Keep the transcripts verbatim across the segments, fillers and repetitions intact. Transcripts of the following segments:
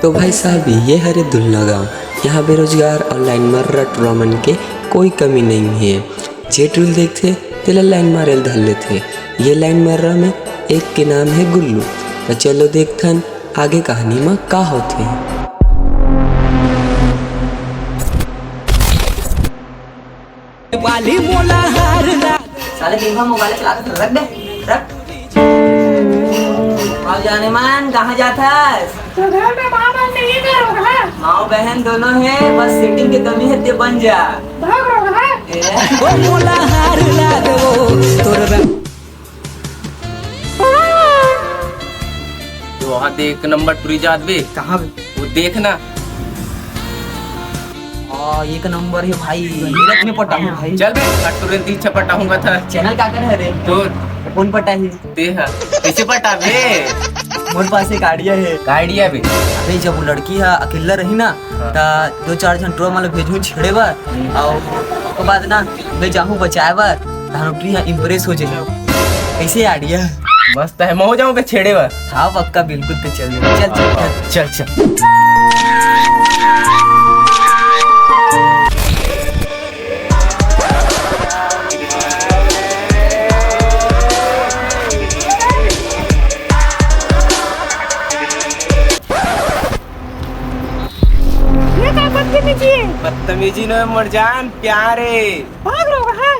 तो भाई साहब, ये हरे दुलना गांव। यहाँ बेरोजगार अउ लाइन माररा टूरा मन के कोई कमी नइ हे। जे टूरी ल देखथे, तेला लाइन मारे ल धर लेथे। ये लाइन माररा में एक के नाम हे गुल्लू। तो चलो देखथन आगे कहानी म का होथे। वाली मोला हार ला। साले दिन भर मोबाइल चलात रख दे, रख। अब जाने मन, कहाँ जात हस? तो घर में माँ बहन नहीं है, रोगहा। माँ बहन दोनों है, बस सेटिंग की कमी है, ते बन जा। भाग रोगहा। ए। ओ मोला हार ला दो, तोर बे- तो वहाँ दे एक नंबर टूरी जात बे। कहाँ बे? वो देख ना। हाँ, एक नंबर है भाई, मिनट में पटाऊँ भाई। चल बे, अब तुरंत ही अच्छा पटाऊंगा था। चैनल का कर है रे? तो कौन पटा है? ते हा, कैसे पटा बे? मोर पास एक आइडिया है। का आइडिया बे? अबे, जब वो लड़की हा अकेला रही ना, हाँ। ता दो चार झन टूरा मन ला भेजहूँ छेड़े बर, हम्म। अउ ओकर बाद ना मैं जाहूँ बचाए बर, तहां टूरी हा इम्प्रेस हो जाही। कैसे आइडिया? मस्त है, मैं हो जाऊँ बे छेड़े बर। हाँ पक्का, बिल्कुल, तो चल, चल, चल, चल। चल, चल। ये का बदतमीजी है? बदतमीजी नोहे मोर जान, प्यार है। भाग रहो, हाँ।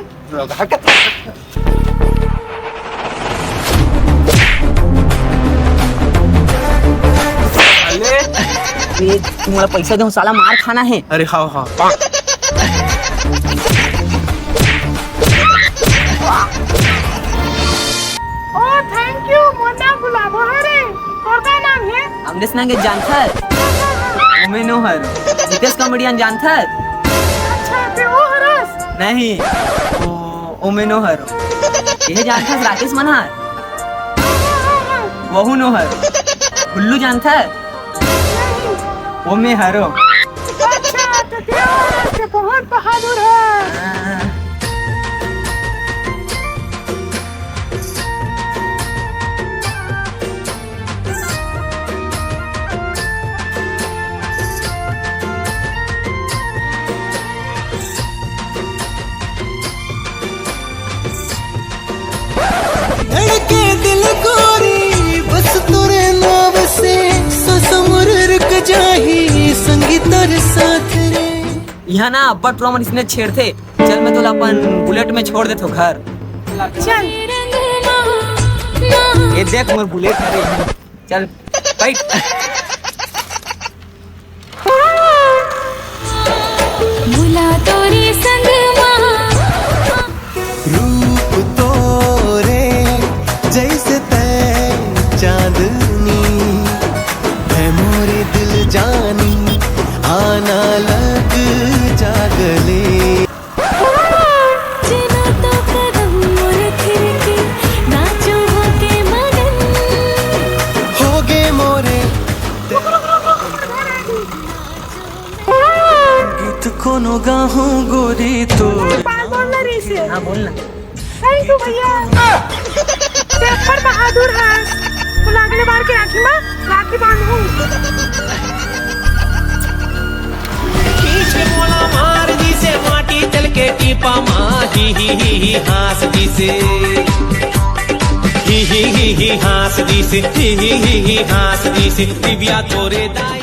अरे, ये तुम्हारा पैसा दो, साला मार खाना है। अरे हाँ, हाँ। ओ, thank you, मोर नाम गुलाबो हरे। तोर का नाम है? अमरीश नाम के जानथस? ओमे नो हर। रितेश कॉमेडियन जानथस? अच्छा, ते ओ हरस? नहीं, ओ, ओमे नो हर। ये जानथस राकेश मनहर? वहू नो हर। गुल्लू जानथस? नहीं। ओमे हरो। अच्छा, तो देव राज के बहुत बहादुर है। हाँ। धड़के दिल गोरी, बस तोरे नाम से, सांस मोर रुक जाही, संगी तोरे साथ रे। इहाँ ना अब्बड़ टूरा मन इसने छेड़थे। चल, मैं तोला अपन बुलेट में छोड़ देथो घर। चल। ये देख, मोर बुलेट हरे। चल, बैठ। मुला तोरे संग मा। रूप तोरे जैसे तै चांदनी, है मोरे दिल जानी, आना लग जागले। चलो तो कदम मोर थिरके, नाचो होके मगन। होगे मोरे। गीत कोनो गाहूं गोरी तोर। पाल बोल ना रही से। हाँ, बोल ना। Thank you भैया। ते अब्बड़ बहादुर हस। तोला अगले बार के राखी मा राखी बांधहूं। खींच के मोला मार दिसे माटी चल के टीपा मा, ही ही ही ही हाँस दिसे। ही ही ही ही हाँस दिसे, ही ही ही ही हाँस दिसे। दिव्या तोरे दाई